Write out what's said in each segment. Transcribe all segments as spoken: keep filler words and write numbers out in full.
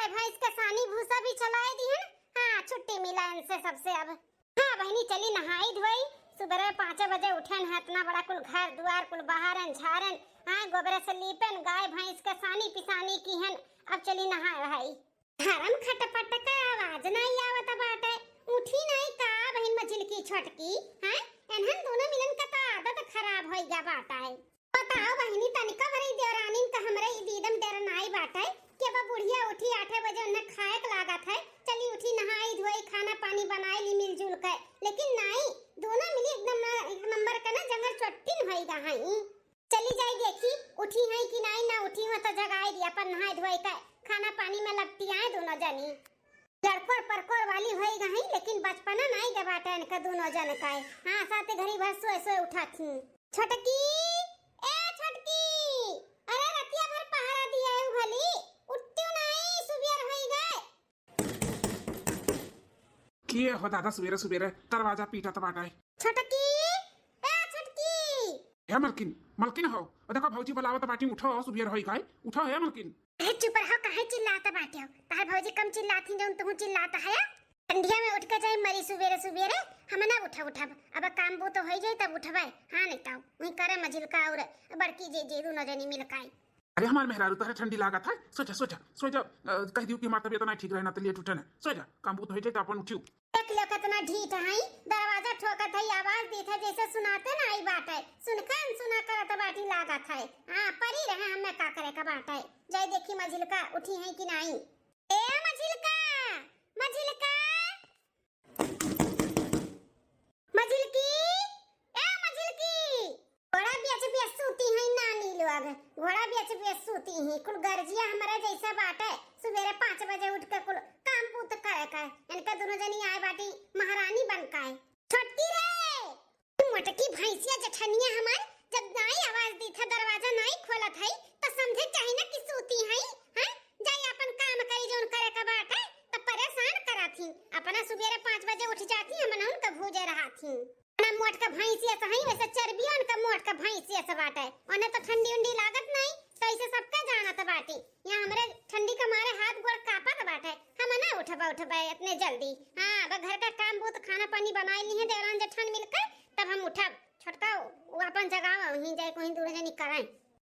भैंस के सानी भूसा भी चलाए दिहन। हाँ, छुट्टी मिला इनसे सबसे अब। हाँ बहिनी, चली नहाई धोई। सुबेरे पाँचे बजे उठन है, इतना बड़ा कुल घर दुआर कुल बहारन झारन, हाँ, गोबरे से लीपन, गाय भैंस के सानी पिसानी किहन। अब चली नहाए भाई। धरम खटपट के आवाज नाई आवत बाटे। उठी नाई का बहिन मझिलकी छोटकी? हैं? एनहन दोनों मिलन का तो आदत खराब होई गा बाटे। बताओ बहिनी, तनिका भरी देवरानिन का हमरे ई दीदम डेर नाई बाटे कि अब बुढ़िया उठी आठे बजे उन्हें खाए के लागत है, चली उठी नहाई धोई खाना पानी बनाए ली मिलजुल के, लेकिन नाई, दोनों मिली एकदम न-, एक नंबर के ना जंगल चोट्टिन होई गा हई। चली जाई देखी, उठी हैं कि नाई, ना उठी हो तो जगाए दी, अपन नहाए धोए के खाना पानी में लपटी आए दोनों जनी। लड़कोर परकोर वाली होई गई, लेकिन बचपना नाई गा बाटे इनका दोनों जन का। हाँ, साथे घड़ी भर सोए सोए उठा थी। छोटकी, ए छोटकी, अरे रतिया भर पहरा दिया है भली, उठ्टियो नाई, सुबियर होई गए। किए हो दादा, सुबेरे सुबेरे दरवाजा पीटत बाटे? छोटकी, ए छोटकी। हे मलकिन, मलकिन हो, ओ देखो भौजी बुलावत बाटी, उठो, सुबेर होई गए, उठो हे मलकिन। ए चुप रहो, काहे चिल्लात बाटे हो? तार भौजी कम चिल्लात ही जौन तुहू चिल्लात है? ठंडिया में उठ के जाई मरी सुबेरे सुबेरे, हम ना उठब, उठब, अब काम बूत होई जाई तब उठबे। हाँ नहीं तो वही करे मझिलका और बड़की जे, जे दोनों जनी मिलकाई। अरे हमार मेहरारू, तोहरे ठंडी लागत है, सो जा, सो जा, सो जा, अ, कह दियो कि हमार तबीयत ना ठीक रहे ना तो लेट उठे ना, सो जा, काम बूत होई जाई तो अपन उठियो। देख लो कितना ढीठ है, दरवाजा ठोकत है, आवाज दीत है जैसे सुनाते ना आई बाटे, सुनका अनसुना करत बाटी लागत है। हाँ, परी रहे, हमें का करे का बाटे। जाई देखी मझिलका उठी है कि नाई। ए मझिलका, मझिलका, मझिलकी, ए मझिलकी। घोड़ा बेच बेच सूती हैं नानी लोग, घोड़ा बेच बेच सूती हैं। कुल गर्जिया हमारे जैसा बाटे, सुबेरे पाँच बजे उठ के कुल काम पूत करे का। इनका दोनों जनी आए बाटी महारानी बन का है। छोटकी रे, मोटकी भैंसिया जेठनिया हमार, जब नाई आवाज दी था, दरवाजा नाई खोलत है, तो समझे चाही ना कि सूती है, हैं? जाई अपन काम करी, जौन करे का बाटे, तो परेशान करत ही। अपना सुबेरे पाँच बजे उठ जाती, हम उनका भूजे रहत ही। ना मोट का भैंसिया से हई, वैसे चर्बियन का मोट का भैंसिया से बाटे। ओने तो ठंडी उंडी लागत नाई, तो ऐसे सबका जानत बाटी। यहाँ हमरे ठंडी के मारे हाथ गोड़ कांपत बाटे। हम ना उठबे, उठबे इतने जल्दी। हाँ, अब घर का काम बूत खाना पानी बनाई ली है देवरान जेठान मिलके, तब हम उठब। छोटका वो अपन जगह वहीं जाए, कोई दूर जनी कराए।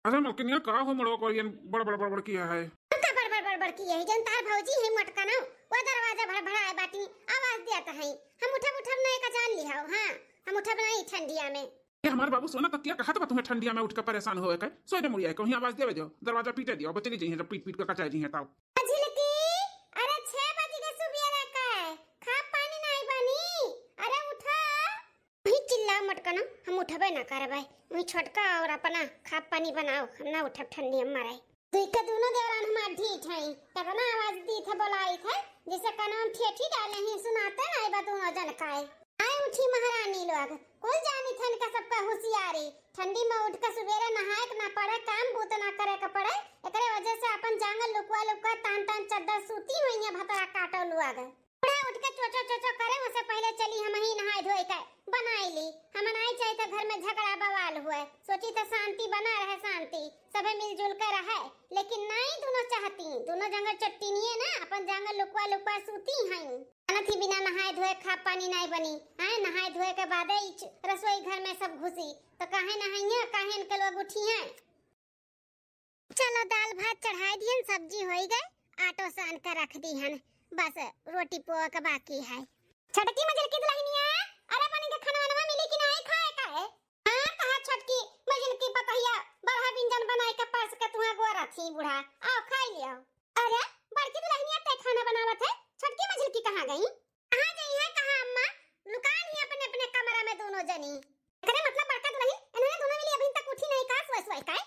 अच्छा मलकिनिया, का हो मड़वा करियन बड़ बड़ बड़ बड़ किया है? का बड़ बड़ बड़ बड़ किया है? जौन तार भौजी है मोटका ना, वो दरवाजा भड़ भड़ाए बाटी, आवाज दिया तो है। हम उठब उठब नहीं का जान लिहाओ, हाँ, हम उठब नहीं ठंडिया में। ये हमार बाबू सोना तकिया कहत बा तुम्हें ठंडिया में उठ के परेशान होए के। सोए दे मुड़िया, कहीं आवाज देवे दो, दरवाजा पीटे दियो, अब चली जइहे जब पीट पीट के कचाए जइहे तब। मझिलकी, अरे छह बज गए सुबेरे का, खा पानी नहीं बनी, अरे उठा। वही चिल्ला मटकना, हम उठबे ना करबे, वही छोटका और अपना खा पानी बनाओ, हम ना उठब ठंडी में मरे। दुई के दोनों देवरान हमार ढीठ हैं, तब ना आवाज दी थे बोलाई थे, जैसे कानों में ठेठी डाले ही सुनाते नहीं बा दोनों जन काए। आए उठी महारानी लोग, कुल जानी थे इनका सबका होशियारी। ठंडी में उठ के सुबेरे नहाए के ना पड़े, काम बूत ना करे के पड़े, एकरे वजह से अपन जांगल लुकवा लुकवा तान तान चद्दर सूती हुई है भतरा काटो लोग। बूढ़ा उठ के चोचो चोचो करे, उसे पहले चली हम ही नहाए धोए के बनाई ली। हम नाई चाहे तो घर में झगड़ा बवाल हुए, सोची तो शांति बना रहे, शांति सभे मिलजुल के रहे, लेकिन नाई दोनों चाहती, दोनों जंगल चट्टिनिए ना अपन जंगल लुकवा लुकवा सूती हैं। जानत ही बिना नहाए धोए खा पानी नाई बनी, हैं? नहाए धोए के बादे ही च-, रसोई घर में सब घुसी, तो काहे नहाइए, काहे इनके लोग उठी हैं? चलो, दाल भात चढ़ाए दियन, सब्जी होई गए, आटो सान के रख दिहन, बस रोटी पोआ के बाकी है। छोटकी मझिलकी दुल्हनिया, अरे बनी के खाना वाना मिली कि नहीं खाए का है? हाँ, कहा छोटकी मझिलकी पतहिया, बरहा बिंजन बनाए के परस के तुहा गोरा थी बूढ़ा, आओ खाई लियो। अरे बड़की दुल्हनिया ते खाना बनावत है, छोटकी मझिलकी कहाँ गई? कहाँ गई है, कहाँ अम्मा? लुकान ही अपने अपने कमरा में दोनों जनी। अरे मतलब बड़का दुल्हन, इन्होंने दोनों मिली अभी तक उठी नहीं का, सोए सोए का?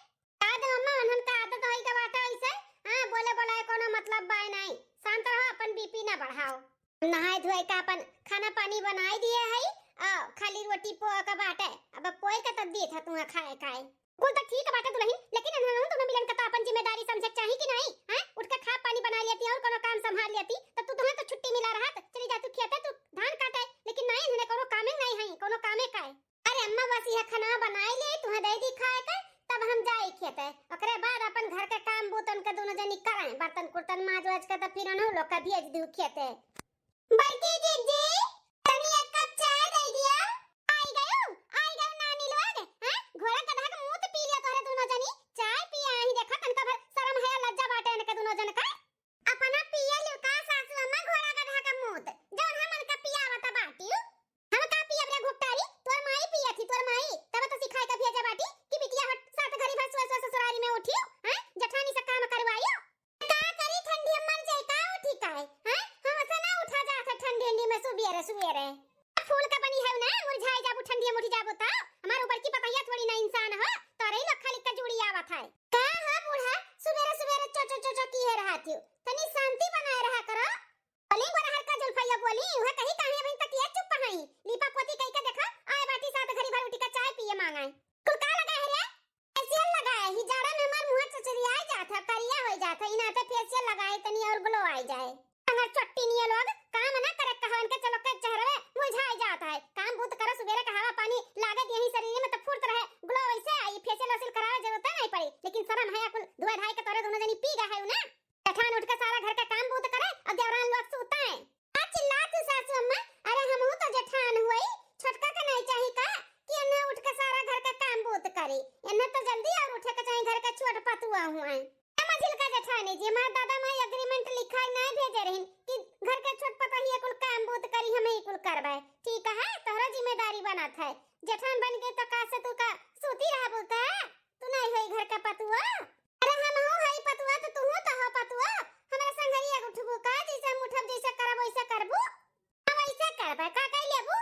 का दे अम्मा, उन्हन का आदत होई के बाटे ऐसे। हाँ, बोले बोलाए कोनो मतलब बाय नहीं। शांत रहो, अपन बीपी ना बढ़ाओ। नहाए धोए का अपन खाना पानी बनाए दिए है, आ, खाली रोटी पोए का बाटे। अब पोए का तब दिए था तुम्हें खाए खाए। कुल तो ठीक बाटे दुल्हन, लेकिन इन्हन दोनों मिलन का तो अपन जिम्मेदारी समझे के चाही कि नहीं? हाँ, उठ के खा पानी बना लेती और कोनो काम संभाल लेती, तब तू तुम्हें तो छुट्टी मिला रहत, चली जा तू खेते, तू धान काटे, लेकिन नहीं, इन्हने कोनो कामे नहीं है, कोनो कामे का है। अरे अम्मा, बस यह खाना बनाई ले, तुम्हें दे दी खाए के, तब हम जाई खेते। ओकरे बाद अपन घर के काम बूतन के दोनों जनी कराई। बर्तन कुर्तन माज वाज के तो फिर उन्हों लोग का भेज दू खेते। बड़की जीजी, तनी एक कप चाय दे दिया। आई गयो, आई गयो नानी लोग। हैं? घोड़ा गधा के मूत पी लिया तोहरे दोनों जनी। चाय पिया ही देखा, तनका भर शर्म है, लज्जा बाटे इनके दोनों जन का। अपना पिया लियो का सासू अम्मा घोड़ा गधा के मूत, जौन हमन का पियावत बाटियो। हम का पियब रे घुपटारी, तोर माई पिया थी, तोर माई। तब तो सिखाए के भेजे बाटी कि बिटिया हट सात घड़ी भर सोए सोए ससुरारी में उठियो, हैं? जठानी से काम करवाइयो। का करी, ठंडी में मर जाए, का उठी काहे? हैं? हमसे ना उठा जात है ठंडी ठंडी में सुबेरे सुबेरे। फूल का बनी है ना, मुरझाए जाबू, ठंडी में उठ जाबू तो। हमार ऊपर की पतैया थोड़ी ना इंसान हो, तोरे ही लोग खाली का जुड़ी आवत है। का हो बूढ़ा, सुबेरे सुबेरे चो चो चो चो किए रहत हो? तनी शांति बनाए रहा करो। बोली गोरहर का जुल्फैया बोली, उहे कही काहे अबहिन तक ये चुप हई? लीपा पोती कई के देखा, आए बाटी सात घड़ी भर उठी का चाय पिए मांगाए। कुल का लगा है रे? फेशियल लगाए ही, जाड़ा में हमार मुंह चचरियाए जात है, करिया हो जात है, इनाते फेशियल लगाए तनी और ग्लो आए जाए। अगर चट्टी निये लोग काम ना करे कहा, इनके चलो के चेहरे मुरझाए जात है। काम बूत करो, सुबेरे का हवा पानी लागे दिए ही शरीर में तो फुर्त रहे, ग्लो वैसे आई, फेशियल वेशियल करावे जरूरत नहीं पड़ी। लेकिन शर्म है कुल धोए धाए के तोरे दोनों जनी पी गए है ना। जेठान उठ के सारा घर का काम बूत करे और देवरान लोग सूता है। का चिल्लात हो सासू अम्मा? अरे हमहू तो जेठान हुई, छोटका के नहीं चाही का कि एन्ने उठ के सारा घर का काम बूत करी? एन्ने तो जल्दी और उठे के चाही, घर का छोट पतुआ हुआ है। ए मझिलका जेठानी जी, हमार दादा माई एग्रीमेंट लिखा नहीं भेजे रहिन कि घर के छोट पतोहिया कुल काम बूत करी, हम ही कुल करबे। ठीक है, तोहरा जिम्मेदारी बनत है। जेठान बन के तो का से तू का सूती रहबू का? तू नहीं होई घर का पतुआ? अरे हमहू हई पतुआ, तो तूहू तो हो पतुआ। हमरा संगरी एक उठबू का, जैसे हम उठब, जैसे करब, वैसे करबू। हम वैसे करबे, का कह लेबू?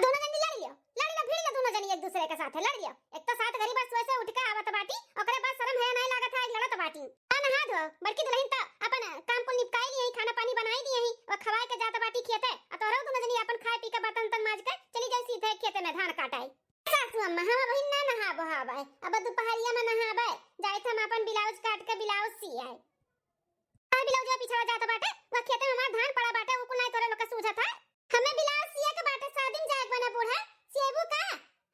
दोनों जनी लड़ लियो, लड़ लो, भिड़ लो दोनों जनी एक दूसरे के साथ, लड़ लियो। एक तो सात घड़ी बस सोए से उठ के आवत बाटी, ओकरे बाद शर्म है नहीं लागत है, लड़त बाटी। आ नहा धो, बड़की दुल्हन तो अपन काम कुल निपटाई ली है, खाना पानी बनाई दी है, वो खवाए के जात बाटी खेते, आ तोहरा दोनों जनी अपन खाए पी के बर्तन तन माज के चली जाए सीधे खेते में धान काटाए। सासू अम्मा, हम अबहिन ना नहाबो हाबै, अब दुपहरिया में नहाबै। जाइत हम अपन ब्लाउज काट के ब्लाउज सियाए। आ ब्लाउज जो पिछड़ा जात बाटे, वह खेते में हमार धान पड़ा बाटे, उ कुल नाई तोरे लोग के सूझत है। हमें ब्लाउज सिए के बाटे, शादी में जाए के बना बूढ़ा, सिएबू का?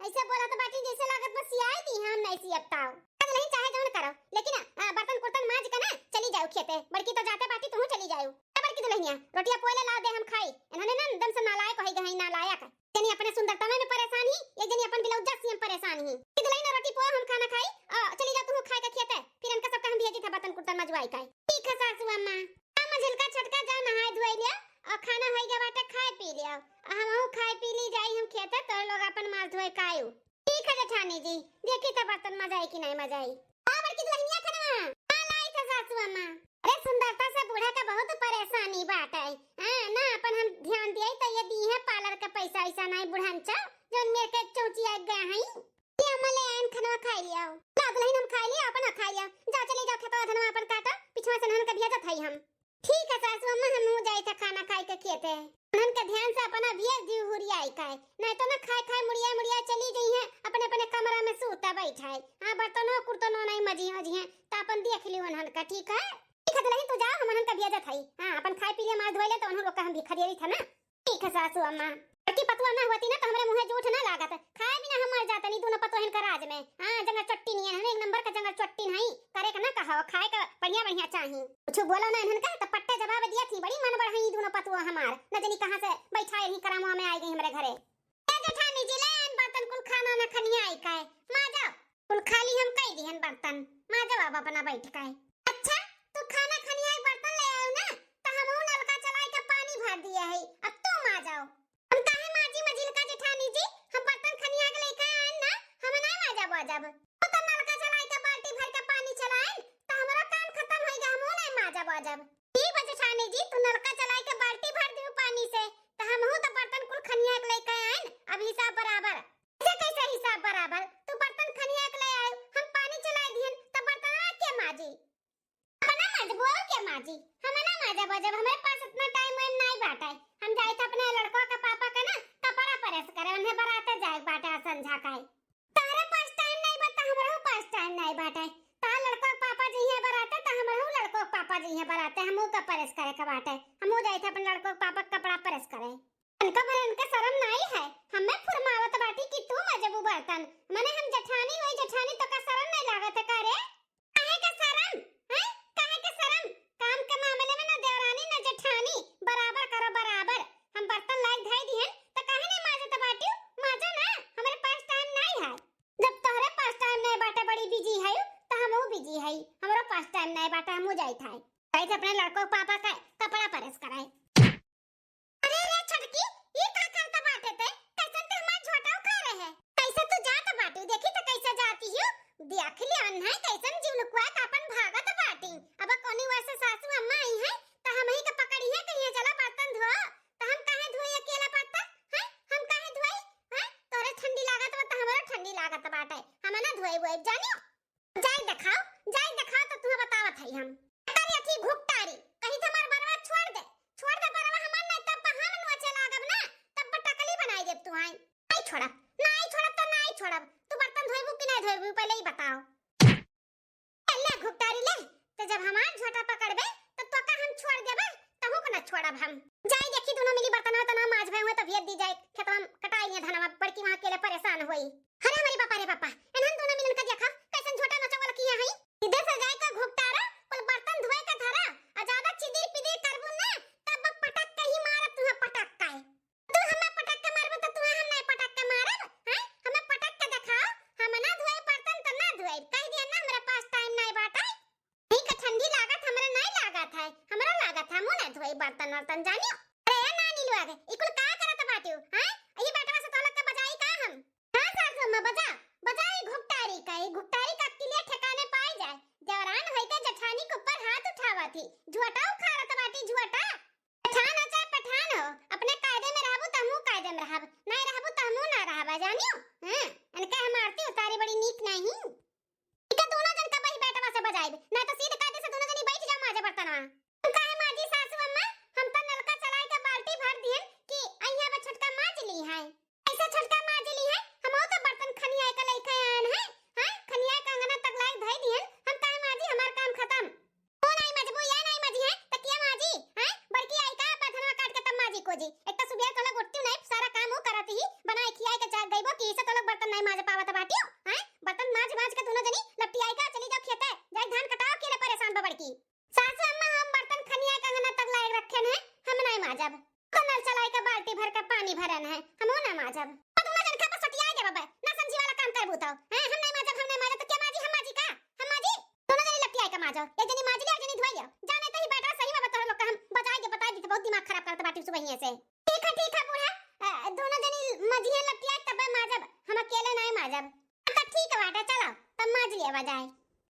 ऐसे बोलत बाटी जैसे लागत बस सियाई दी, हम नहीं सियब ताव। आज नहीं चाहे जौन करो, लेकिन, आ, बर्तन कुर्तन माज के ना चली जाओ खेते। बड़की तो जाते बाटी, तू चली जाओ। ए बड़की दुल्हनिया, रोटिया पोए ले ला दे, हम खाई। इन्होंने ना एकदम से नालायक हो गई, नालायक। जनी अपने सुंदरता में परेशान ही, एक जनी अपन ब्लाउज सिए में परेशान ही। कि दुल्हन रोटी पोए, हम खाना खाई, आ, चली जाओ तू खाए के खेते, फिर इनका सबका हम भेजी था बर्तन कुर्तन मजवाई का। ठीक है सासू अम्मा। आ मझिलका छोटका जाओ नहाए धोए लियो, और खाना होई गया बाटे खाए पी लियो, और हमहू खाए पी ली जाई हम खेते, तो लोग अपन माल धोए कायू। ठीक है जेठानी जी, देखी था बर्तन मजाई कि नहीं मजाई। आ बड़की दुल्हनिया खनवा, आ लाई था सासू अम्मा। अरे सुंदरता से बूढ़ा का बहुत परेशानी बाटे। हाँ, ना अपन हम ध्यान दिए तो ये दी है पार्लर का पैसा वैसा नहीं बुढ़न चा, जौन मेरे के चौची आ गया है। ये अम्मा ले आयन खनवा खाई लिया। ला दुल्हन हम खाई लिया, अपन खाई लिया। जा चली जाओ खेतवा धनवा अपन काटा, पिछवा से नहन के भेजत है हम। ठीक है सासू अम्मा, हम हो जाए था खाना खाए के खेते। नहन के ध्यान से अपना भेज दी हुरियाई खाए, नहीं तो ना खाए खाए मुड़िया मुड़िया चली गई है, अपने अपने कमरा में सूता बैठा है। हाँ, बर्तनो कुर्तनो नहीं मजी मजी है, तो अपन देख लियो नहन का, ठीक है? ठीक है दुल्हन, तू जाओ, हम उन्हन का भेजत हई। हाँ, अपन खाए पी ले, मार धोए ले, तो उन्हन लोग का हम भी खदेरी था ना। ठीक है सासू अम्मा। बड़की पतुआ ना होती ना, तो हमरे मुँहे जूठ ना लागत। खाए बिना हम मर जाते नहीं दोनों पतोहन का राज में। हाँ, जंगल चट्टी नहीं है, हम एक नंबर का जंगल चट्टी नहीं। करे का ना कहो, खाए का बढ़िया बढ़िया चाही। कुछ बोलो ना इन्हन का, तो पट्टे जवाब दिया थी, बड़ी मन बढ़ाई दोनों पतुआ हमार। न जनी कहाँ से बैठा यही करामुआ में आई गई हमरे घरे। ए जेठानी जी, ले आन बर्तन कुल, खाना ना खनिया आई काहे? माजो। कुल खाली हम कई दिहन बर्तन, माजो अब अपना बैठ काहे। अच्छा, तू खाना खनिया आई बर्तन ले आयो ना, तो हमहू नलका चलाई के पानी भर दिया है, अब तू माजो। हम काहे माजी मझिलका जेठानी जी, हम बर्तन खनिया के लेके आए ना, हम ना माजब वाजब। वो तो नलका चलाई के बाल्टी भर के पानी चलाए, तो हमारा काम खत्म हो गया, हमहू नहीं माजब वाजब। ठीक बा जेठानी जी, तू नलका चलाई के बाल्टी भर दियो पानी से, तो हमहू तो बर्तन कुल खनिया के लेके आए, अब हिसाब बराबर। ऐसे कैसे हिसाब बराबर? तू बर्तन खनिया के ले आयो, हम पानी चला दिहन, तो बर्तन के माजी? अपना माजबू और के माजी? हम ना माजब, जब हमारे पास इतना टाइम वाइम नहीं बाटे। हम जाए तो अपने लड़कों के पापा का ना कपड़ा प्रेस करे, उन्हें बराते जाए बाटे संझा का है। तोहरे पास टाइम नहीं बा, तो हमरो पास टाइम नहीं बाटे। तोहर लड़कों के पापा जी हैं बराते, तो हमरो लड़कों के पापा जी हैं बराते, हमहू का प्रेस करे के बाटे। हमहू जाए थे अपने लड़कों के पापा का कपड़ा प्रेस करे। इनका भर इनका शर्म नाई है, हमें फुरमावत बाटी कि तू मजबू बर्तन, मने हम जेठानी होई जेठानी, तो का शर्म नहीं लागत है का रे? काहे का शर्म? हैं? काहे का शर्म? हो जाइत है। जाइत अपने लड़को के पापा का कपड़ा प्रेस कराए। अरे रे छोटकी, ई का करत बाटे ते? कैसन ते हमार झोटा उखाड़े है? कैसे तू जात बाटू? देखी तो कैसे जाती हो। देख लिया है कैसन जीव लुकुआ के अपन भागत बाटी। अब कोनी वैसे सासू अम्मा आई है तो हम ही के पकड़ी है, कहिए चला बर्तन धो। तो हम काहे धोई अकेला बर्तन? हैं? हम काहे धोई? हैं? तोरे ठंडी लागत बा तो हमरो ठंडी लागत बाटे। हम ना धोई वोई जानियो। जाई देखाओ, जाई देखाओ तो तुम्हें बतावत हई हम। अरे अथी घुपटारी, कहीं तो हमार बरवा छोड़ दे, छोड़ दे बरवा हमार, नहीं तब हम नोचे लागब ना, तब टकली बनाई देब तू आई। नहीं छोड़ब, नहीं छोड़ब तो नहीं छोड़ब। तू बर्तन धोइबू कि नहीं धोइबू, पहले ही बताओ। ले घुपटारी ले, तो जब हमार झोटा पकड़बे, तो तोका हम छोड़ देबे, तहू को ना छोड़ब हम। जाई देखी दोनों मिली बर्तन वर्तन माज भए हुए, तब ये दी जाए खेतवा में कटाई है धनवा, बड़की वहाँ अकेले परेशान होई। अरे हमारे बापा रे बापा, इन्हन दोनों मिलन का देखा, कैसन झोटा नचवल किया है। सीधे से जाए का घुपटारा, कुल बर्तन धोए का धरा, और ज्यादा चिदिर पिदिर करबू ना, तब पटक के ही मारब तुहे पटक के। तू हमें पटक के मारबू तो तुहे हम नहीं पटक के मारब, हैं? हमें पटक के देखाओ, हम ना धोए बर्तन तो ना धोए, कह दिया ना हमरा पास टाइम नहीं बाटे। ठीक है, ठंडी लागत हमरे नहीं लागत है, हमरा लागत है मुँह ना धोए बर्तन वर्तन जानियो। अरे ए नानी लोग, ई कुल का करत बाटियो, हैं? ई बेटवा से तोलक के बजाई का हम? हाँ सासू अम्मा, बजा, बजा ई घुपटारी का, ई घुपटारी का अक्किलिया ठिकाने पाई जाए। देवरान होई के जेठानी के ऊपर हाथ उठावत ही, झुअटा उखाड़त बाटी, झुअटा। पठान हो चाहे पठान हो, अपने कायदे में रहबू त हमहू कायदे में रहब, नहीं रहबू त हमहू ना रहब, जानियो? हाँ, इनके हम आरती उतारी बड़ी नीक नहीं। इनके दोनों जन का बही बेटवा से बजाइब, नहीं तो सीध कायदे से दोनों जनी बैठ जाओ माजे बर्तनवा। हम काहे माजी सासू अम्मा, हम तो नलका चलाए के बाल्टी भर दिहन कि अइहा बा छोटका माज ली है। ऐसा छोटका माज ली है, हम तो बर्तन खनियाए के लइके आयन है, हाँ? खनियाए के अंगना तक लाए धई दिहन, हम काहे माजी, हमार काम खत्म। तू नहीं मजबू, या नहीं मजी है, त किया माजी, हैं? बड़की आई का बथनवा काट के तब माजी को जी। एक तो सुबह तोला गोट्टी नहीं, सारा काम वो करत ही, बनाए खियाए के चाह गईबो कि इसे तोला बर्तन नहीं माज पावत बाटियो, हैं? बर्तन माज माज के दोनों जनी लपटी आई का चली जाओ खेते, जाए धान कटाओ, के ले परेशान बा बड़की। सासू अम्मा हम बर्तन खनिया के अंगना तक लाए रखे हैं, हम नहीं माजब। तो नल चलाए के बाल्टी भर के पानी भरन है, हम ना माजब। तो दोनों जन के आपस सटिया देबे, ना समझी वाला काम करबू तो, हैं? हम नहीं माजब, हम नहीं माजब, तो क्या माजी, हम माजी का? हम माजी? दोनों जनी लपटियाई के माजो। एक जनी माज ले, एक जनी धोई ले। जाने तो ही बेटा सही में बता लोग का हम बजाए के बताई दी, बहुत दिमाग खराब करत बाटी सुबह ही से। ठीक है, ठीक है बूढ़ा, अ, दोनों जनी मजिया लपटियाई तब माजब, हम अकेले नहीं माजब। अच्छा ठीक है बाटे, चलो तब माज लिया बजाए।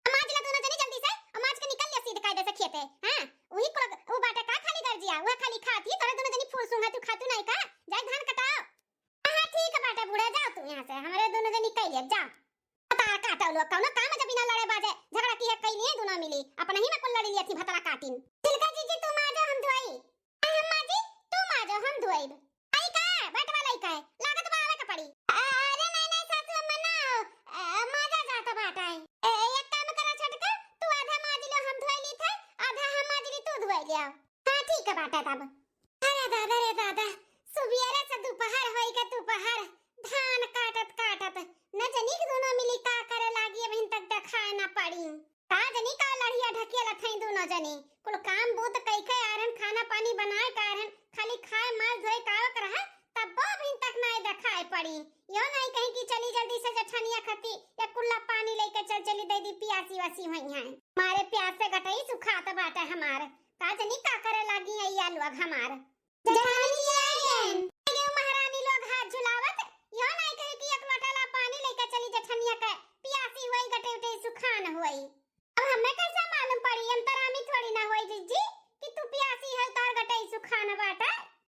माज ले दोनों जनी जल्दी से, और माज के निकल ले सीध कायदे से खेते। हाँ, वही कुल, वो बाटे का खाली गर्जिया, वह खाली खाती, तोरे दोनों जनी फूल सूंघा तू खातू नहीं का, जाए धान कटाओ। हाँ, ठीक बाटे बूढ़ा, जाओ तू यहाँ से, हमरे दोनों जनी कह लेब, जाओ। तार काटो लोग, कौनो काम जब बिना लड़े बाजे झगड़ा किए कई लिए दोनों मिली, अपने ही में कुल लड़ी लिए थी भतरा काटिन। तिलका जीजी तू माजो हम धोई। आ, हम माजी, तू माजो हम धोइब। आई का, बटवा लई का, लागत बा आवे के पड़ी। अरे नहीं, नहीं, सासू अम्मा ना, अ, माजा जात बाटे। ए, एक काम करा छोटका, तू आधा माज लो, हम धोई ली थे, आधा हम माज ली, तू धोई लिया। हाँ, ठीक है बाटे तब। अरे दादा रे दादा, सुबेरे से दोपहर होई के दोपहर, धान काटत काटत न जनी के दोनों मिली का करे लागी, अबहिन तक देखाए ना पड़ी। का जनी का लड़िया ढकेलत हई दोनों जनी, कुल काम बूत कई के आरन, खाना पानी बनाए के आरन, खाली खाए माज धोए का आवक रहे, तब अबहिन तक नाई देखाए पड़ी। यो नाई कहीं कि चली जल्दी से जेठनिया खती या कुल्ला पानी लेके चल चली, दे दी पियासी वासी हुई हैं। मारे प्यास से गटई सुखात बाटे हमार। का जनी का करे लागी है या लोग हमार। जेठानी जी आ गईं। आगे उ महारानी लोग हाथ झुलावत, यो नाई कहे कि एक लोटा ला पानी लेके चली जेठनिया के, पियासी हुई गटे उटे सुखान हुई। अब हमें कैसे मालूम पड़ी, अंतरामी थोड़ी ना होई जीजी कि तू पियासी है तार गटे सुखान बाटे।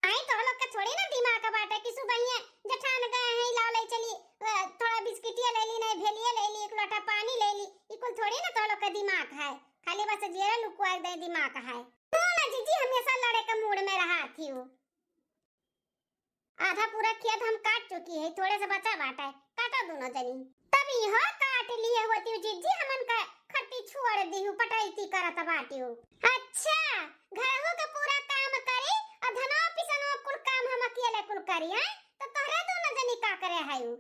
आई तो लोग के थोड़ी ना दिमाग बाटे कि सुबहिए जेठान गए हैं लाव ले चली, अ, थोड़ा बिस्किटिया ले ली, नहीं भेलिया ले ली, एक लोटा पानी ले ली, ई कुल थोड़ी ना तो लोग के दिमाग है। खाली बस जेरा लुकुआ दे दिमाग है। तू ना जीजी हमेशा लड़े के मूड में रहा थी। आधा पूरा खेत हम काट चुकी है, थोड़े से बचा बाटे, काटो दोनों जनी। तब इहो काट लिए होती जीजी, हमन का खट्टी छोड़ दी, पटैती करत बाटियो। अच्छा, घरहू के पूरा काम करी और धनवा पिसनवा कुल काम हम अकेले कुल करी, हैं? तो तोहरे दोनों जनी का करे है उ?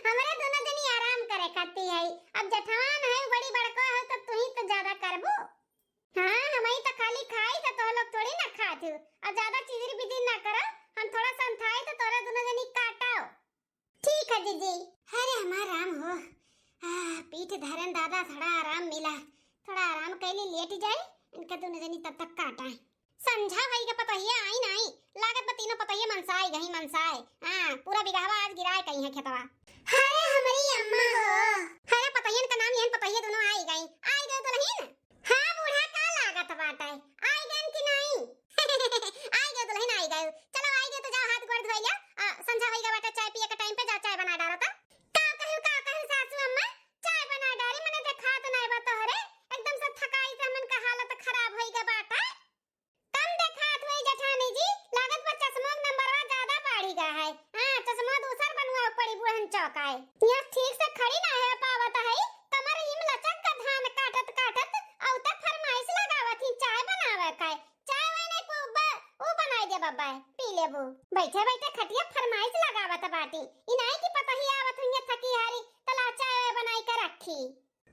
हमरे दोनों जनी आराम करे खाती है। अब जेठान है, बड़ी बड़को है, तो तू ही तो ज्यादा करबू। हाँ, हमही तो खाली खाई, तो तोह लोग थोड़ी ना खात हो। अब ज्यादा चिदिर बिदिर ना करो, हम थोड़ा संथाई तो तोहरे दोनों जनी काटो। ठीक है जीजी। अरे हमार राम हो, आ, पीठ धरन दादा, थोड़ा आराम मिला, थोड़ा आराम। ले लेट जाए, इनका दोनों जनी तब तक काटा है। संझा भई के पतोहिया आई नाई, लागत बा तीनों पतोहिया मनसाए गई, मनसाए। हाँ, पूरा बिगहवा आज गिराए कई है खेतवा। अरे हमरी अम्मा हो। अरे पतोहियन का नाम यहन पतोहिया दोनों आई गई। आई गई दुलहिन। हाँ बूढ़ा, का लागत बाटे? आई गई कि नाई? आई गई दुलहिन, आई गई। चलो आई गई तो जाओ हाथ गोड़ धोई लिया। आ, संझा भई के बाटे, चाय पिए के टाइम पे जाओ चाय बना डालो तो। का कहू, का कहू सासू अम्मा? चाय बना डारी, मने देखात नाई बा तोहरे। एकदम से थकाई से हमन का हालत खराब होई गा बाटे। कम देखात होई जेठानी जी, लागत बा चश्मो के नंबरवा ज्यादा बढ़ी गा है। हाँ, चश्मो दूसर बनवाओ पड़ी बुढ़न चौकाए। यहाँ ठीक से खड़ी ना है पावत है, कमर हिम लचक का धान काटत काटत, औ त फरमाइश लगावत ही चाय बनावे का है। चाय वाय नहीं पो-, ब-, ऊ बनाई दे बब्बा, पी लेबू। बैठे बैठे खटिया फरमाइश लगावत बाटी। ई नाई कि पतोहिया आवत हुइया थकी हारी, त ला चाय वाय बनाई के रखी।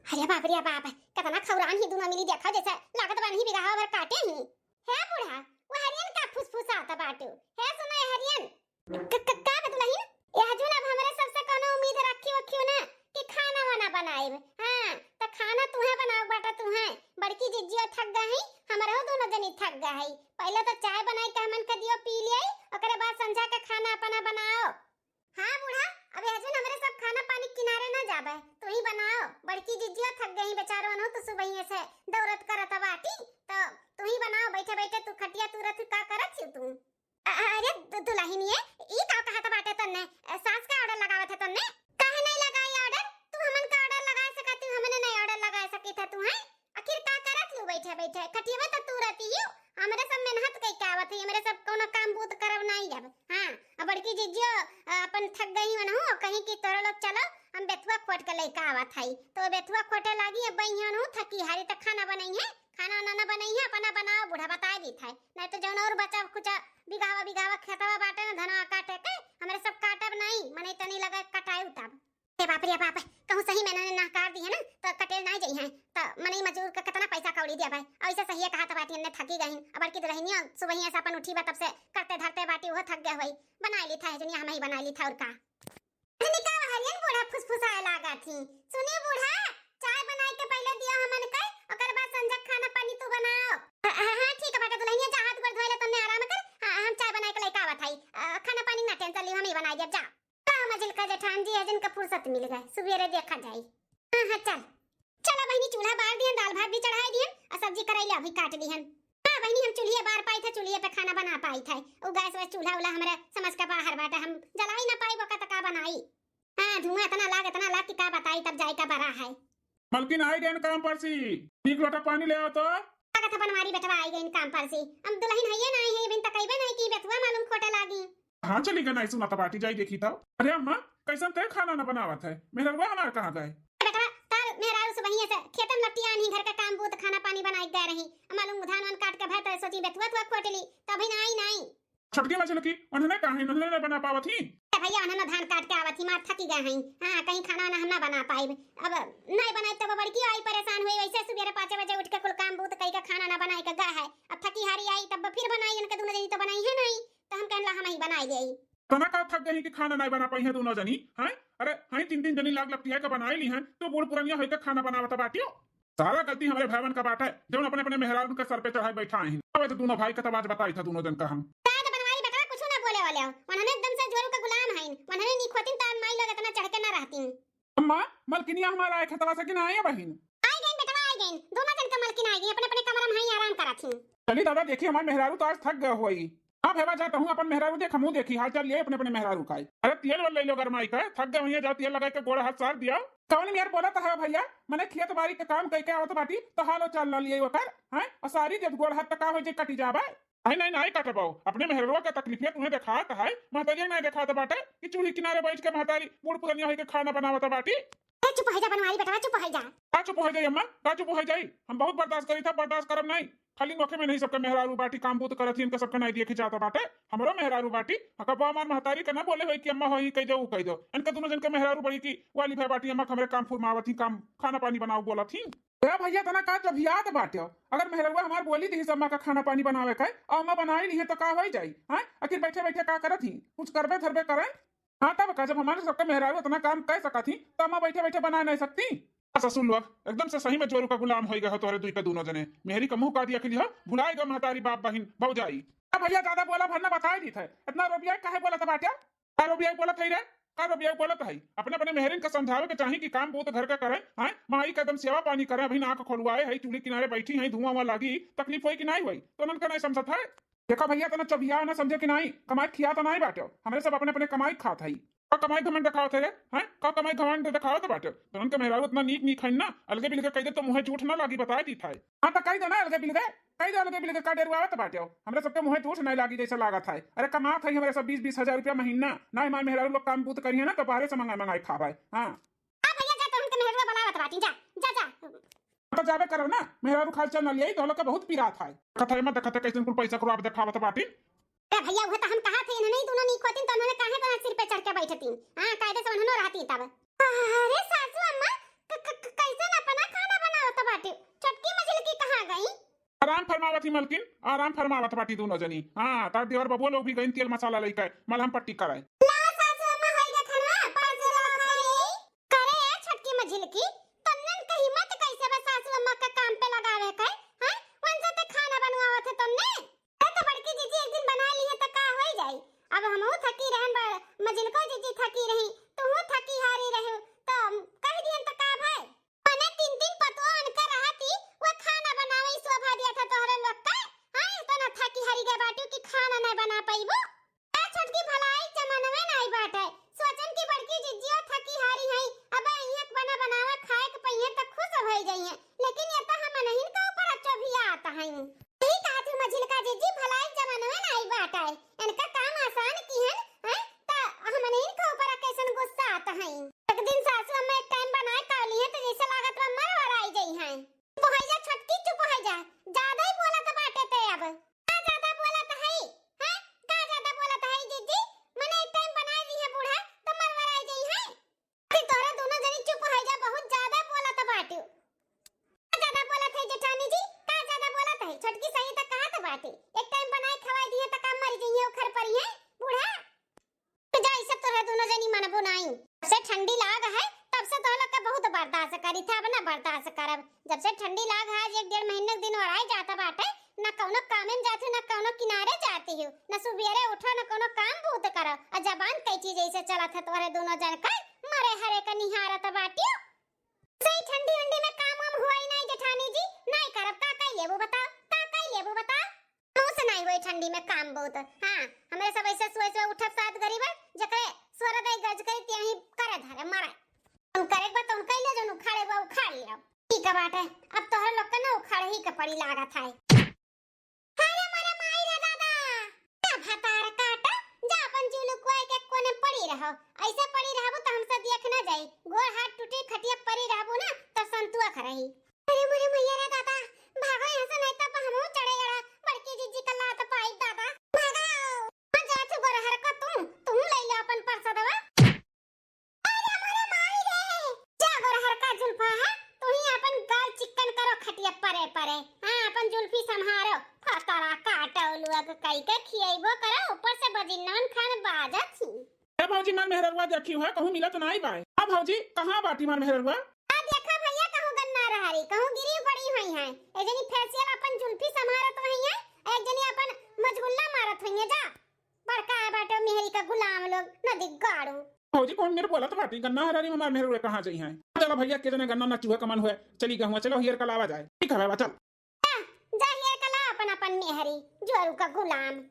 अरे बाप रे बाप, कितना खौरान ही दुनो मिली, देखा जैसे लागत बानी बिगहा भर काटे ही। हे बूढ़ा, वो हरियन का फुसफुसात बाटू? हे सुनो ए हरियन, क-, क-, का बे दुलहिन? ए हजून अब हमरे सबसे कौनो उम्मीद रखी हो क्यों ना कि खाना वाना बनाइब? हाँ, त खाना तुहे बनाओ बाटा तुहे। बड़की जिज्जियो थक गई, हमरहु दोनों जनी थक गई। पहले तो चाय बनाई के हमन के दियो पी लिये, ओकरे बाद संझा के खाना अपना बनाओ। हाँ बूढ़ा, अब ए हजून हमरे सब खाना पानी किनारे ना जाबे, तू ही बनाओ। बड़की जिज्जियो थक गई बेचारो, अनहु तो सुबहिये से दौड़त करत बाटी, तो तू ही बनाओ। बैठे बैठे तू खटिया तूरत का करत ही तू? अ-, अरे दु-, दुलहिनिये, ई का कहत बाटे तन्ने? अ, सास का ऑर्डर लगावत है तन्ने? काहे नहीं लगाई ऑर्डर? तू हमन का ऑर्डर लगा सकत हूँ, हमने नहीं ऑर्डर लगा सकी था तू, हैं? आखिर का करत हूँ बैठे बैठे? खटियवा तो तू रहती हूँ, हमरे सब मेहनत कई के आवत है, हमरे सब कौनो काम बूत करब नहीं अब। हाँ, अब बड़की जिज्जियो, अ, अपन थक गई हन हूँ, कहीं कि तोरा लोग चलो, हम बेथुआ खोट के लइका आवत हई, तो बेथुआ खोटे लागी, अब बहिन हूँ थकी हारी तो खाना बनई है, खाना वाना ना बनई है, अपना बनाओ, बूढ़ा बताए दी था। नहीं तो जौन और बचा कुछ बिगावा बिगावा खेतवा बाटे ना, धनवा काटे के, हमरे सब काटब नहीं, मने तनी लगा कटाई उताब। ए बाप रे बाप, कहूँ सही में इन्होंने नहकार दी है ना, तो कटेल ना जई है, तो मने मजूर का कितना पैसा कौड़ी दिया भाई, ऐसे सही है कहा तो बाटी, इन्ने थकी गई, अब बड़की दुलहिनिया सुबहिया से अपन उठी बा, तब से करते धरते बाटी, वो थक गए हुई, बनाई ली था, जनिया हम ही बनाई ली था और का। अरे का हरियन बूढ़ा फुसफुसाए लागा थी। सुनी बूढ़ा, चाय बनाई के पहले दियो हमन के, ओकर बाद संझा खाना पानी तू बनाओ। हाँ, हाँ, हाँ, ठीक है बेटा, दुलहिनिया जा हाथ गोड़ धोए ले, तन्ने आराम कर। हाँ, हम चाय बनाई के लेके आवत हई। अ, खाना पानी ना टेंशन लियो, हम ही बनाई देब, जा। का मजिल का जेठान जी, है जिनका फुर्सत मिल गए, सुबेरे देखा जाई। हाँ, हाँ, चल। चला बहिनी, चूल्हा बार दिहन, दाल भात भी चढ़ाई दिहन, और सब्जी करैला भी काट दिहन। हाँ बहिनी, हम चूल्हिए बार पाई थे, चूल्हिए पे खाना बना पाई थे, वो गैस वैस चूल्हा उल्हा हमरे समझ के बाहर बाटे, हम जलाई ना पाई, वो का त का बनाई। हाँ, धुआं इतना लाग, इतना लाग कि का बताई, तब जाए का बरा है। मलकिन आई गए काम पर सी, एक लोटा पानी ले आओ तो। लागत है बनवारी बेटवा आई गए काम पर सी, हम दुलहिन हइये ना आई है, बिन तकैबे नहीं की बेथुआ मालूम खोटे लागी। हाँ, चली गए, नहीं सुना त बाटी, जाई देखी तब। अरे अम्मा, कैसन ते खाना न बनावत है, मेहररुआ हमार कहाँ गए? बेटवा, तार मेहरारू सुबहिये से खेतम लपटियान ही, घर का काम बूत, खाना पानी बनाई गए रही, मालूम धान वान काट के भर, तो सोची बेथुआ थुआ खोट ली, तभी ना आई, ना आई। छोटकी मझिलकी, उन्होंने कहा है, उन्होंने नहीं बना पावत ही। ए भैया, उन्होंने धान काट के आवत ही, मार थकी गए हैं। हाँ, कहीं खाना वाना हम ना बना पाइब। अब नहीं बनाई तब बड़की आई परेशान हुई, वैसे सुबेरे पाँचे बजे उठ के कुल काम बूत कई के खाना ना बनाई के गा है। अब थकी हारी आई तब फिर बनाई, इनके दोनों जनी तो बनाई है नहीं, तो हम कहला हम ही बनाई ले। तना का थक गई कि खाना नहीं बना पाई है दोनों जनी, हैं? अरे, हैं तीन तीन जनी लाग लपटिया के बनाई ली हैं, तो बूढ़ पुरनिया होई के खाना बनावत बाटियो। सारा गलती हमरे भाईवन का बाटे, जौन अपने अपने मेहरारून के सर पे चढ़ाई बैठा हैं। अब तो दोनों भाई का तब आज बताई था दोनों जन का हम। दादा बनवारी बेटवा कुछ ना बोले वाले हो, उन्होंने एकदम से जोरू का गुलाम हैं, उन्होंने नी खोतिन तो माई लोग इतना चढ़ के ना रहती। अम्मा, मलकिनिया हमारा आए खेतवा से कि ना आए बहिन? आई गई बेटवा, आई गई, दोनों जन का मलकिन आई गई, अपने अपने कमरा में हैं, आराम करा थी। चली दादा, देखी हमार मेहरारू तो आज थक गए होई। हाँ भेवा, जा तहूँ अपन मेहरारू देख, हमहूँ देखी हाल चाल लिए अपने अपने मेहरारू का। अरे तेल वाल ले लो गरमाई का, थक गए हुई, जा तेल लगाई के गोड़ हाथ सार दिया। कौन यार बोला था भैया, मने खेत बारी के काम कई के आवत बाटी तो हालो चाल ना लिए ओकर, हैं? और सारी जब गोड़ हाथ तक का हो जे कटी जाबे। नहीं नहीं नहीं कटबाओ, अपने मेहरवा के तकलीफिया तुम्हें देखात है, महतारिया नहीं देखात बाटे कि चूल्ही किनारे बैठ के महतारी बूढ़ पुरनिया होई के खाना बनावत बाटी। ए, चुप हो जा बनवारी बेटवा, चुप हो जा। का चुप हो जाई अम्मा, का चुप हो जाई? हम बहुत बर्दाश्त करी था, बर्दाश्त करब नहीं। खाली नोखे में नहीं सबके मेहरारू बाटी काम बूत करत ही, इनका सबके नहीं देखे जाता बाटे। हमरो मेहरारू बाटी, हकबा हमार महतारी के ना बोले होई कि अम्मा होई कह दो, कह दो। इनका दोनों जन के मेहरारू बड़ी की वाली भय बाटी, अम्मा के हमरे काम फुरमावत ही, काम खाना पानी बनाओ बोलत ही। ए भैया, तना का चभियात बाटे? अगर मेहररुआ हमार बोली दिही अम्मा का खाना पानी बनावे का, और अम्मा बनाई ली है तो का होई जाई? हाँ, आखिर बैठे बैठे का करत ही? कुछ करबे धरबे करे। हाँ, तब का, जब हमारे सबके मेहरारू इतना काम कर सकत ही, तो अम्मा बैठे बैठे बना नहीं सकती? ससुर लोग, एकदम से सही में जोरू का गुलाम होई गए हो तोहरे दुई पे दुनो जने। मेहरी का मुंह का दिया खिली हो, भुलाए गए महतारी बाप बहिन भौजाई। अब भैया ज्यादा बोला भर ना बताई दीत है, इतना रोबिया काहे बोलत बाटे? का रोबिया बोलत है रे? का रोबिया बोलत है? अपने अपने मेहरिन का समझावे के चाही कि काम बूत घर का करे, हैं? माई का एकदम सेवा पानी करे, अभी नाक खोलवाए है, चूल्हे किनारे बैठी है, धुआं हुआ लागी, तकलीफ होई कि नहीं होई? तो उनका नहीं समझत है। देखो भैया, तना चबिया ना समझे कि नहीं, कमाई खिया तो नहीं बाटे, हमरे सब अपने अपने कमाई खात है। का कमाई घमंड देखावत है रे? हैं? का कमाई घमंड देखावत बाटे? तोहन के मेहरारू इतना नीक नीक है ना, अलगे बिलगे कह दे तो मुँहे जूठ ना लागी, बताए दीत है। हाँ तो कह दे ना अलगे बिलगे, कह दे अलगे बिलगे, का डेरुआवत बाटे हो? हमरे सबके मुँहे जूठ नहीं लागी जैसे लागत है। अरे कमात है हमरे सब बीस बीस हजार रुपया महीना, ना हमारे मेहरारू लोग काम बूत करिए ना तो बाहरे से मंगाई मंगाई खावे। हाँ। हाँ भैया जा, तोहन के मेहरारू बुलावत बाटी, जा, जा, जा। तो जाबे करब ना, मेहरारू खाल चल ना लियाई, तो लोग के बहुत पीरा था। कथा मत देखते कैसे कुल पैसा करो आप देखावत बाटी। अरे भैया, उहे तो हम कहा थे, इन्हने ही दोनों नीक होतीन, तो उन्होंने काहे पर सिर पे चढ़ के बैठतीन? हाँ, कायदे से उन्होंने रहती तब। अरे सासू अम्मा, क-, क-, क-, कैसन अपना खाना बनावत बाटे? छोटकी मझिलकी कहाँ गई? आराम फरमावत ही मलकिन, आराम फरमावत बाटी दोनों जनी। हाँ, तार देवर बबुआ लोग भी गईन तेल मसाला लेके मलहम पट्टी कराए। ला सासू अम्मा, होई गे खाना, पाँच ला खाई। करे ए छोटकी मझिलकी, तन्नन के हिम्मत कैसे बा सासू अम्मा का काम पे लगावे के? हैं? उनसे ते खाना बनवावत है तन्ने? अरे तो बड़की जीजी एक दिन बना ली है तो का होई जाई? अब हमहू थकी रहन, बड़ मझिलको जीजी थकी रही, तूहू थकी हारी रहू, तो कह दिहन तो का भाई? मने तीन दिन पतोह उनका रहती, वो खाना बनावे ही शोभा दिया था तोहरे लोग का। हाँ, इतना थकी हारी गए बाटू कि खाना नहीं बना पाईबू। ए छोटकी, भलाई जमानवे नाई बाटे। सोचन की बड़की जिज्जियो थकी हारी हई, अब इहाँ के बना बनावा खाए के पइहें त खुश होई जइहें, लेकिन ये त हम नहीं के ऊपर अच्छो भी आता हई। ठीक कहत हू मझिलका जिज्जी, भलाई जमानवे नाई बाटे, इनका काम आसान किहन, हैं, त हम नहीं के ऊपर कैसन गुस्सा आता हई। एक दिन सासू अम्मा एक टाइम बनाए काली है त जैसे लागत बा मर वराई जइहें। चुप हो जा छोटकी, चुप हो जा, ज्यादा ही बोलत बाटे ते अब। का ज्यादा बोलत हई? हैं? का ज्यादा बोलत हई जीजी? मने एक टाइम बनाई दी है बूढ़ा, त मर मराई जाई है। अरे तोहरा दोनों जनी चुप हो जा, बहुत ज्यादा बोलत बाटू। का ज्यादा बोलत है जेठानी जी? का ज्यादा बोलत है? छोटकी सही त कहत बाटे, एक टाइम बनाई खवाई दिए त का मर जइहे, उखर पड़ी है बूढ़ा। तो जा, ई सब तोहरा दोनों जनी मनबो नाई। जब से ठंडी लाग है, तब से तोह लोग के बहुत बर्दाश्त करी था, अब ना बर्दाश्त करब। जब से ठंडी लाग है, आज एक डेढ़ महीने के दिन और आई जाता बाटे, ना कौनो कामे में जाती हो, ना कौनो किनारे जाती हो, ना सुबेरे उठो, ना कौनो काम बूत करो, और जबान कई चीज ऐसे चलत है तोहरे दोनों जन का, मरे हरे का निहारत बाटियो। सही ठंडी उंडी में काम वाम हुआ ही नहीं जेठानी जी, नहीं करब, का कई लेबू बताओ, का कई लेबू बताओ? मुँह से नहीं होई ठंडी में काम बहुत। हाँ, हमरे सब ऐसे सुबह सुबह उठब सात गरीब, जकरे स्वर दे गज करी त्याही करे धरे मरे। तुम करे बा तुम कई ले, जौन उखाड़े बा उखाड़ ले। ठीक है बाटे, अब तोहरे लोग के ना उखाड़ ही के पड़ी लागत है। अरे मरे माई रे दादा, जा भतार काटा, जा अपन जुलू कोई के कोने पड़ी रहो। ऐसे पड़ी रहबू तो हमसे देख ना जाई, गोड़ हाथ टूटी खटिया पड़ी रहबू ना तो संतुआ खा रही। अरे मोरे मैया रे दादा, भागो यहाँ से, नहीं तो हमहू चढ़े गड़ा बड़की जीजी का लात पाई दादा। भागो। हाँ, जा तू गोरहर का तू, तू ले ले अपन परसदवा। अरे मोरे माई रे, जा गोरहर का जुल्फा है, तू ही अपन गाल चिकन करो खटिया परे परे। हाँ, अपन जुल्फी संभारो, फतरा काटो लुआ के कई के खियैबो करो, ऊपर से बजिन्नवन खान बाजत ही। ए भौजी, मार मेहररुआ देखी है, कहूँ मिलत नाई बाय। अब भौजी, कहाँ बाटी मार मेहररुआ? आ देखा भैया, कहूँ गन्ना रहरी, कहूँ गिरी पड़ी हुई है। ए जनी फेशियल अपन जुल्फी संभारत हुई है, एक जनी अपन मजगुल्ला मारत हुई है। जा, बड़का है बाटे मेहरी का गुलाम लोग, नदी गाड़ू। भौजी, कौन मेरे बोलत बाटी? गन्ना हरारी में मार मेहररुआ कहाँ जाई है? चला भैया, के जने गन्ना ना चूहे का मन हुए, चली गहुआ, चलो हियर कलावा जाए। ठीक है बाबा, चल। जा, जा हियर कला अपन अपन मेहरी, जोरू का गुलाम।